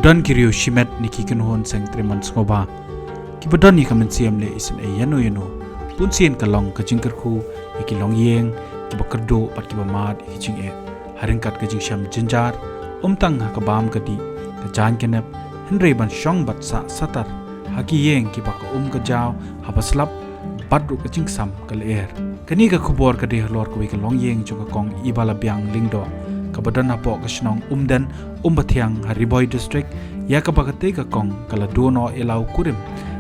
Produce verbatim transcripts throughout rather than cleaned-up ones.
Don ki riew shimet ne ki kynhun seng treimon sngewbha kiba don ïa ka mynsiem leh isynei ïano ïano. Bun sien ka long ka jingkyrkhu ïa ki longïing kiba kyrduh bad kiba mad ïa ki jingeh ha ryngkat ka jingshem jynjar, ym tang ha ka bam ka dih, ka jaiñ ka nep, hynrei ban shong bad sah satar ha ki ïing kiba ka um ka jaw haba slap bad ruh ka jingsam ka lyer. Kane ka khubor ka dei halor kawei ka longïing jong ka Kong Ibalabiang Lyngdoh kaba don hapoh ka shnong Umden, Umbathiang ha Ri Bhoi District, ïa kaba katei ka kong ka la duh noh ïa la u kurim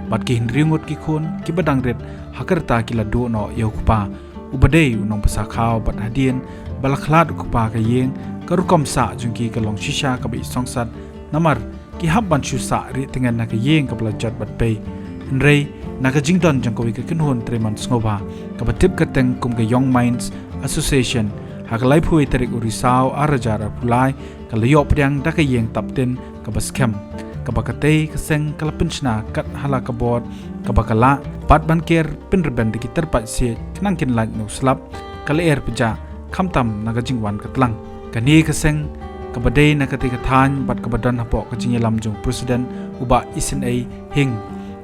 bad ki hynriew ngut ki khun kiba dang rit ha ka rta ki la duh noh ïa u kpa uba dei u nongbsa khaw bad hadien ba la khlad u kpa ka ïing, ka rukom sah jong ki ka long shisha kaba i songsat namar ki hap ban shu sah rieh tngen na ka ïing kaba la jot bad bei. Hynrei na ka jingdon jong kawei ka kynhun treimon sngewbha kaba tip kyrteng kum ka Young Minds Association, ha ka laiphew wei tarik u Risaw ar hajar arphew lai ka la ïoh pdiang da ka ïing tap tin kaba skhem kaba katei ka seng ka la pynshna kat ha la ka bor kaba ka lah bad ban ker pynrben da ki tyrpait siej khnang kin lait na u slap, ka lyer pjah khamtam na ka jingwan ka tlang. Kane ka seng kaba dei na katei ka thaiñ bad kaba don hapoh ka jingïalam jong u President u Bah Isynei Hing,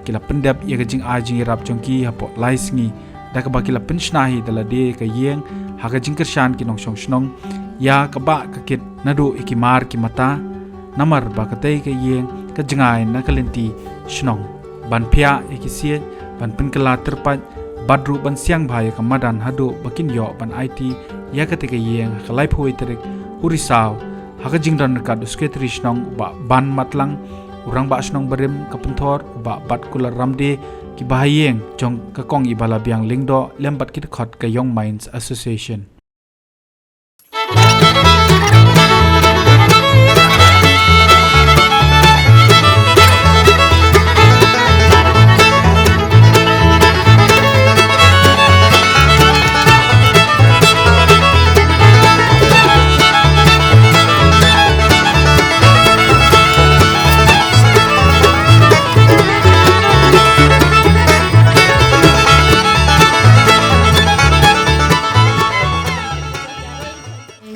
ki la pyndep ïa ka jingai jingïarap jong ki hapoh lai sngi da kaba ki la pynshna hi da lade ka ïing ha ka jingkyrshan ki nongshong shnong ïa ka bah ka kit naduh ïa ki mar ki mata, namar ba katei ka ïing ka jngai na ka lynti shnong ban phiah ïa ki siej, ban pynkylla tyrpait bad ruh ban siang bha ïa ka madan haduh ba kin ïoh ban aiti ïa katei ka ïing ha ka laiphew wei tarik u Risaw ha ka jingdon ryngkat u Secretary shnong u Bah Ban Matlang, u Rangbah Shnong barim ka Pynthor u Bah Batkular Ramde, ki bahaïing jong ka Kong Ibalabiang Lyngdoh lem bad ki dkhot ka Young Minds Association.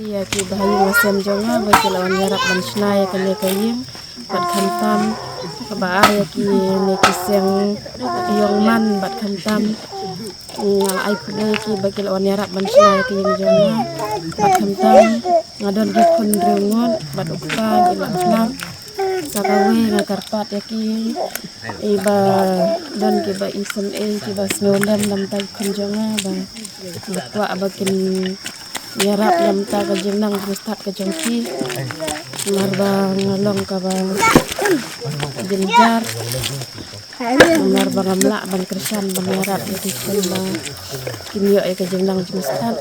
Ïa ki bahaïing basem jong nga ba ki la wan ïarap ban shna ïa kane ka ïing, bad khamtam kaba ar ïa kine ki seng ïong man bad khamtam nga la ai khublei ïa ki ba ki la wan ïarap ban shna ïa ka ïing jong nga, bad khamtam nga don ki khun hynriew ngut bad u kpa ki la khlad. Sa kawei nga kyrpad ïa ki, iba don kiba isynei kiba sngewlem na bynta ki khun jong nga ba nga kwah ba kin ïarap na bynta ka jingnang jingstad ka jong ki. Namar ba nga long kaba jynjar, namar ba ngam lah ban kyrshan ban ïarap ïa ki khun ba kin ïoh ïa ka jingnang jingstad.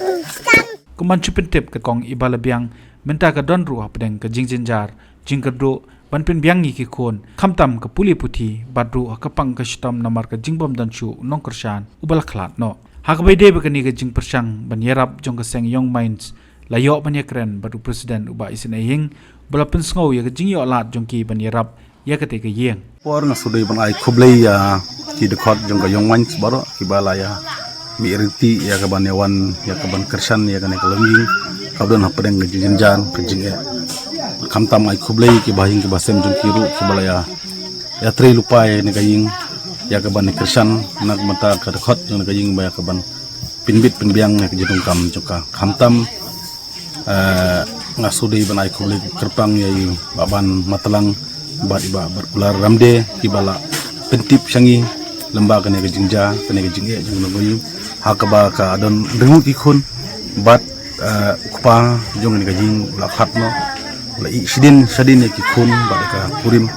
Kum ban shu pyntip ka Kong Ibalabiang, mynta ka don ruh hapdeng ka jingjynjar jingkyrduh ban pynbiang ïa ki khun, khamtam ka pule puthi bad ruh ha ka pang ka shitom namar ka jingbym don shuh u nongkyrshan uba la khlad noh. Ha kaba ïadei bad kane ka jingpyrshang ban ïarap jong ka seng Young Minds, la ïoh ban ïakren bad u President u Bah Isynei Hing, uba la pynsngew ïa ka jingïoh lad jong ki ban ïarap ïa katei ka ïing. Por nga sdang ban ai khublei ïa ki dkhot jong ka Young Minds baroh kiba la ïa mih rynti ïa ka ban ïa wan ïa ka ban kyrshan ïa kane ka longïing kaba don hapdeng ka jingjynjar ka jingeh. Khamtam ai khublei ki bahaïing ki basem jong ki ruh kiba la ïa, ïa trei lypa ïa kane ka ïing ïa ka ban kyrshan na ka bynta ka dkhot jong ka ïing ba ïa ka ban pynbit pynbiang ïa ka jingdonkam jong ka. Khamtam Eh, nga sdang ban ai khublei kyrpang ïa i Bah Ban Matlang bad i Bah Batkular Ramde kiba la pyntip sha ngi lyngba kane ka jingjia, kane ka jingeh jong ngi ha kaba ka don hynriew ngut ki khun bad, eh, u kpa jong kane ka jingïing la khlad noh, la ïeh shadien shadien ïa ki khun bad ka kurim.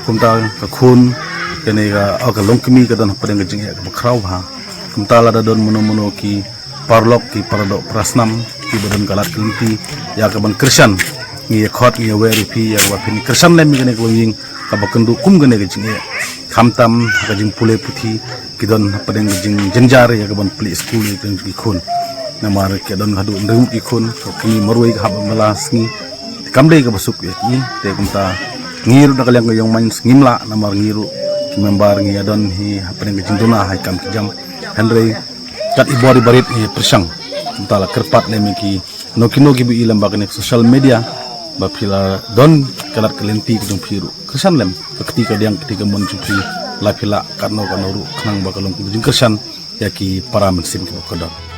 Kumta ka khun kane ka, oh, ka longkmie ka don hapdeng ka jingeh kaba khraw bha. Kumta lada don mano mano ki paralok ki paradoh parasnam kiba don ka lad ka lynti ïa ka ban kyrshan, ngi ïa khot ngi ïa wer ïa phi ïa kaba phin kyrshan lem ïa kane ka longïing kaba kynduh kum kane ka jingeh. Khamtam ha ka jingpule puthi ki don hapdeng ka jingjynjar ïa ka ban plie skul ïa ki khun. Namar ki don haduh hynriew ki khun, ka kmie marwei ka hap ban bala sngi. Kam dei kaba suk ïa ki, te kumta ngi ruh na ka liang ka Young Minds ngim lah namar ngi ruh ki member ngi ïa don hi hapdeng ka jingduna ha ki kam ki jam. Hynrei kat i bor i barit i pyrshang. Kumta la kyrpad lem ïa ki, no ki no kiba i lyngba kane ka social media ba phi la don ka lad ka lynti ka jong phi ruh, kyrshan lem ka kti ka diang, ka kti ka mon jong phi, la phi lah katno katno ruh, khnang ba ka long ka jingkyrshan ïa ki para mynsiem kiba kordor.